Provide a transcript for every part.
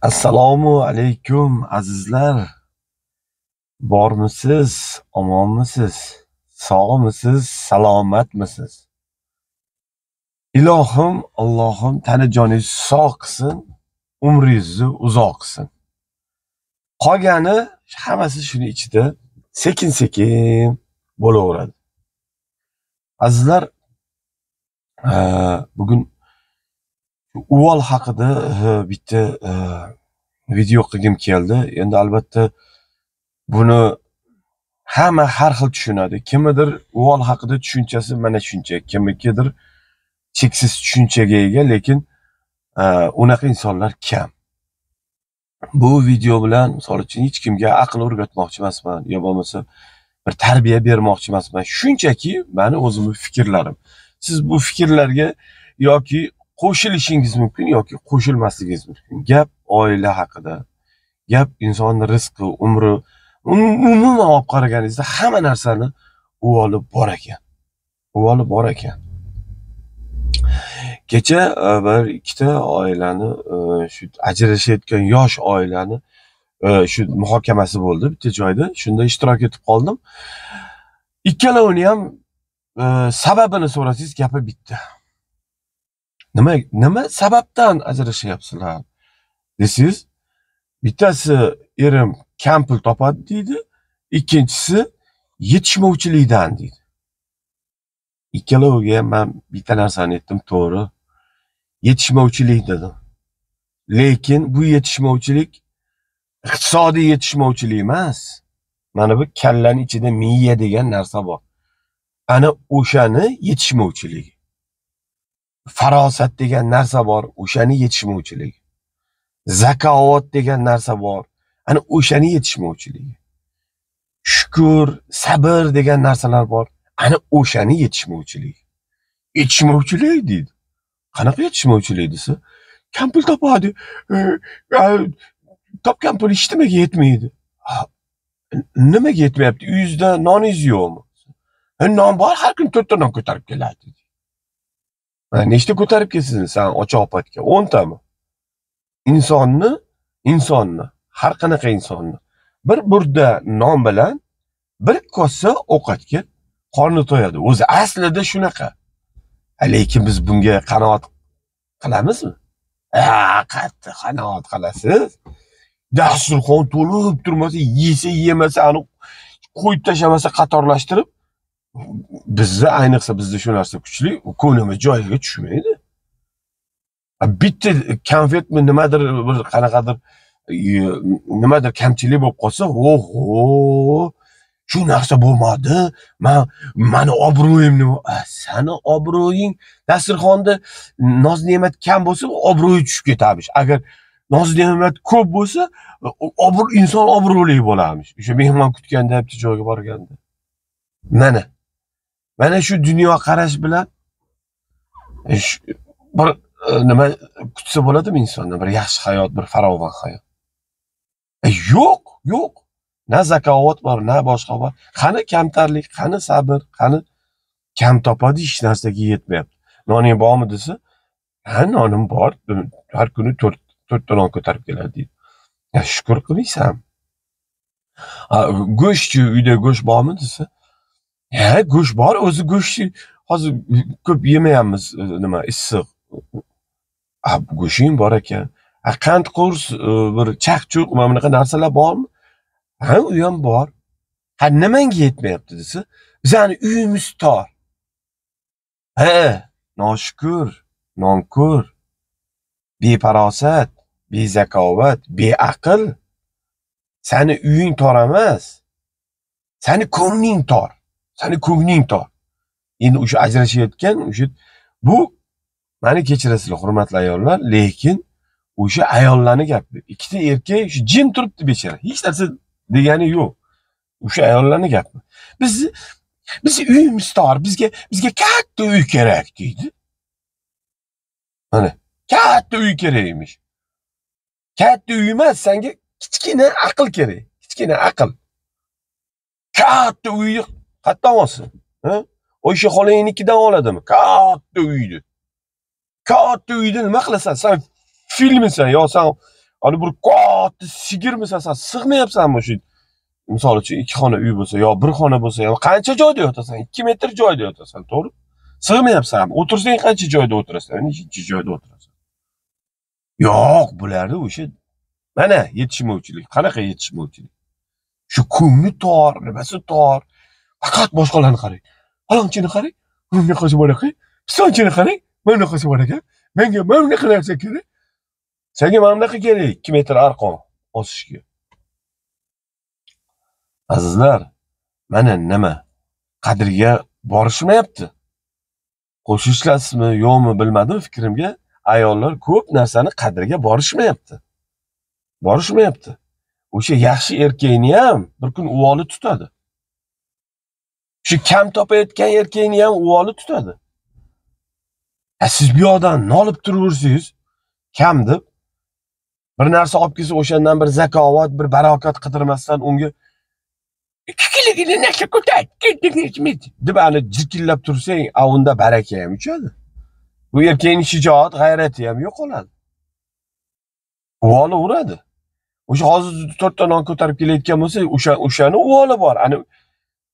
Assalomu alaykum azizlar. Bormisiz, omonmisiz, sog'misiz, salomatmisiz? Ilohim, Allohim tani joningiz sog' qilsin, umringizni uzoq qilsin. Qolgani hammasi shuni ichida sekin-sekin bo'laveradi. Azizlar, bugun uvol haqida bitta video qilgim keldi. Endi albatta buni hamma har xil tushunadi. Kimnidir uvol haqida tushunchasi mana shuncha, kimnikidir cheksiz tushunchaga ega, lekin unaqa insonlar kam. Bu video bilan misol uchun hech kimga aql o'rgatmoqchi emasman, yo bo'lmasa bir tarbiya bermoqchi emasman. Shunchaki meni o'zimning fikrlarim. Siz bu fikrlarga yoki qo'shilishingiz mumkin yoki qo'shilmasligingiz mumkin. Gap oila haqida, gap insonning rizqi, umri, umuman olib qaraganingizda hamma narsani uvoli bor ekan. Uvoli bor ekan. Kecha bir ikkita oilani, shu ajrashayotgan yosh oilani shu muhokamasi bo'ldi bitta joyda. Shunda ishtirok etib qoldim. Ikkalovini ham sababini so'rasangiz gapi bitta. Nima sababdan ajrashyapsizlar desangiz, bittasi erim kam pul topadi deydi, ikkinchisi yetishmovchilikdan deydi. Ikkaloviga ham men bitta narsani aytdim, to'g'ri. Yetishmovchilik dedim. Lekin bu yetishmovchilik iqtisodiy yetishmovchilik emas. Mana bu kallaning ichida miya degan narsa bor. Ana o'shani yetishmovchiligi. Farosat degan narsa bor, o'shani yetishmovchiligi. Zakovat degan narsa bor, ana o'shani yetishmovchiligi. Shukr, sabr degan narsalar bor, ana o'shani yetishmovchiligi. Yetishmovchilik deydi. Qanaqa yetishmovchilik desa, kam pul topadi, topgan pul hech nimaga yetmaydi. Nimaga yetmayapti? Uyingizda noningiz yo'qmi? Non bor, har kuni 4 ta non ko'tarib keladi. Nechta ko'tarib kelsin sen och ovqatga? 10 tami? Insonni, har qanaqa insonni bir burda non bilan bir kosa ovqatga qorni to'yadi. O'zi aslida shunaqa. Lekin biz bunga qanoat qilamizmi? Qattiq qanoat qilasiz. Dasturxon to'lib turmasa, yesa yemasa, ani qo'yib tashlamasa qatorlashtirib, bizda ayniqsa bizda shu narsa kuchli, ko'nglimiz joyiga tushmaydi. Bitta konfetmi nimadir bir qanaqadir nimadir kamchilik bo'lib qolsa, oho, shu narsa bo'lmadi, mani obro'yim nima? Sani obro'ying dasturxonda noz-ne'mat kam bo'lsa, obro'yi tushib ketamish. Agar noz-ne'mat ko'p bo'lsa, inson obro'li bo'larmish. O'sha mehmon kutganda, bitta joyga borganda. Mana shu dunyo qarash bilan bir nima kutsa bo'ladimi insondan? Bir yaxshi hayot, bir farovon hayot. Yo'q, yo'q. Na zakovat bor, na boshqa bor. Qani kamtarlik, qani sabr, qani kam topadi, hech narsaga yetmayapti. Noning bormi desa, ha, nonim bor, har kuni 4 ta non ko'tarib keladi deydi. Ya shukr qilmaysan. Go'shtchi, uyda go'sht bormi desa, ha, go'sht bor, o'zi go'sht hozir ko'p yemayapmiz, nima issiq. Go'shing bor ekan. Qand qurs, bir chaqchuq, mana bunaqa narsalar bormi? Ha, u ham bor. Ha, nimanga yetmayapti desa, bizani uyimiz tor. Ha, noshukur, nonko'r, befarosat, bezakovat, beaql. Sani uying tor emas. Sani ko'ngling tor. Sani ko'ngling tor. Endi o'sha ajrashayotgan, o'sha bu meni kechirasizlar, hurmatli ayollar, lekin o'sha ayollarning gapi. Ikkita erkak shu jim turibdi bechora. Hech narsa degani yo'q. O'sha ayollarning gapi. Biz uyimiz tor, bizga katta uy kerak deydi. Mana katta uy kerak emish. Katta uy emas, senga kichkina aql kerak. Kichkina aql. Katta uyni qayerdan olsin? Ha? O'sha xolangnikidan oladimi? Katta uyni. Katta uyni nima qilasan? Sen filmsan yo sen Ani bir katta sigirmisan san, sig'mayapsanmi shu? Misol uchun 2 xona uy bo'lsa yo 1 xona bo'lsa, yo qancha joyda yotasan? 2 metr joyda yotasan, to'g'ri? Sig'mayapsan. O'tirsang qancha joyda o'tirasan? Nechinchi joyda o'tirasan? Yo'q, bularni o'sha mana yetishmovchilik. Qanaqa yetishmovchilik? Shu ko'ngli tor, nimasi tor. Faqat boshqalarni qarang. Falonchini qarang, bunaqasi bor ekan, pisonchini qarang, bunaqasi bor ekan. Menga mana bunaqa narsa kerak. Senga mana bunaqa kerak, 2 metr arqon osishga. Azizlar, mana nima qadriga borishmayapti. Qo'shilasizmi, yo'qmi bilmadim, fikrimga ayollar ko'p narsani qadriga borishmayapti. Borishmayapti. O'sha yaxshi erkakni ham bir kun uvoli tutadi. Shu kam topayotgan erkakni ham uvoli tutadi. Siz bu yoqdan nolib turaversangiz, kam deb bir narsa olib kelsa, o'shandan bir zakovat, bir barokat qidirmasdan unga 2 kiloligini narsa ko'tar, deb ani jirkillab tursang, a unda baraka ham uchadi. Bu erkakning shijoat, g'ayrati ham yo'qoladi. Uvoli uradi. O'sha hozir 4 ta non ko'tarib kelayotgan bo'lsa, o'shani uvoli bor. Ani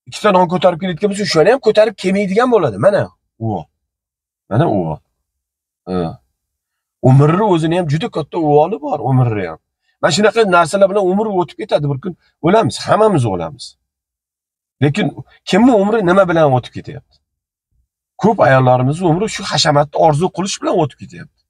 2 ta non ko'tarib kelayotgan bo'lsa, o'shani ham ko'tarib kelmaydigan bo'ladi. Mana uvol. Mana uvol. Umrni o'zini ham juda katta uvoli bor, umrni ham. Mana shunaqa narsalar bilan umr o'tib ketadi. Bir kun o'lamiz, hammamiz o'lamiz. Lekin kimning umri nima bilan o'tib ketyapti? Ko'p ayollarimizning umri shu hashamatni orzu qilish bilan o'tib ketyapti.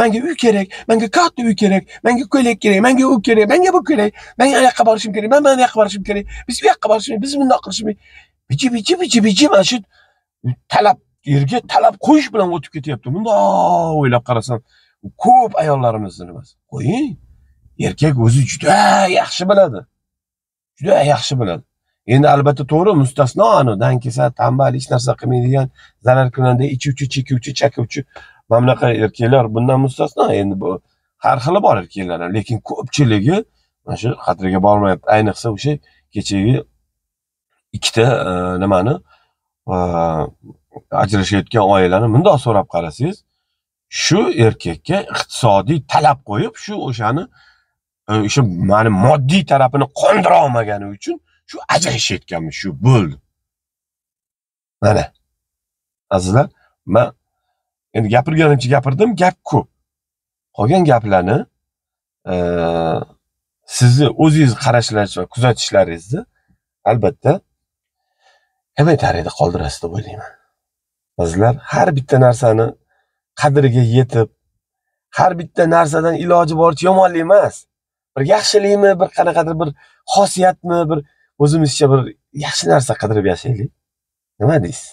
Menga uy kerak, menga katta uy kerak, menga ko'ylak kerak, menga u kerak, menga bu kerak, menga u yoqqa borishim kerak, men mana bu yoqqa borishim kerak, biz u yoqqa borishimiz, biz bundoq qilishimiz. Bichi bichi bichi bichi mana shu talab, erga talab qo'yish bilan o'tib ketyapti. Bundoq o'ylab qarasam, ko'p ayollarimizni nimasi? Qo'ying. Erkak o'zi juda yaxshi biladi. Juda yaxshi biladi. Endi albatta to'g'ri, mustasno anu dangasa, tambal, hech narsa qilmaydigan, zarar qilganda ichuvchi, chekuvchi, chakuvchi mana bunaqa erkaklar bundan mustasno. Endi bu har xili bor erkaklar, lekin ko'pchiligi mana shu qadriga bormayapti. Ayniqsa o'sha kechagi ikkita nimani ajrashayotgan oilani bundoq so'rab qarasangiz, shu erkakka iqtisodiy talab qo'yib, shu o'shani o'sha mani moddiy tarafini qondira olmagani uchun shu ajrashayotganmiz, shu bo'ldi. Mana azizlar, men endi gapirganimcha gapirdim, gap ko'p. Qolgan gaplarni sizni o'zingiz qarashlaringiz va kuzatishlaringizni albatta kommentariyada qoldirasiz deb o'ylayman. Azizlar, har bitta narsani qadriga yetib, har bitta narsadan iloji boricha yomonlik emas, bir yaxshilikmi, bir qanaqadir bir xosiyatmi, bir o'zimizcha bir yaxshi narsa qidirib yashaylik. Nima deysiz?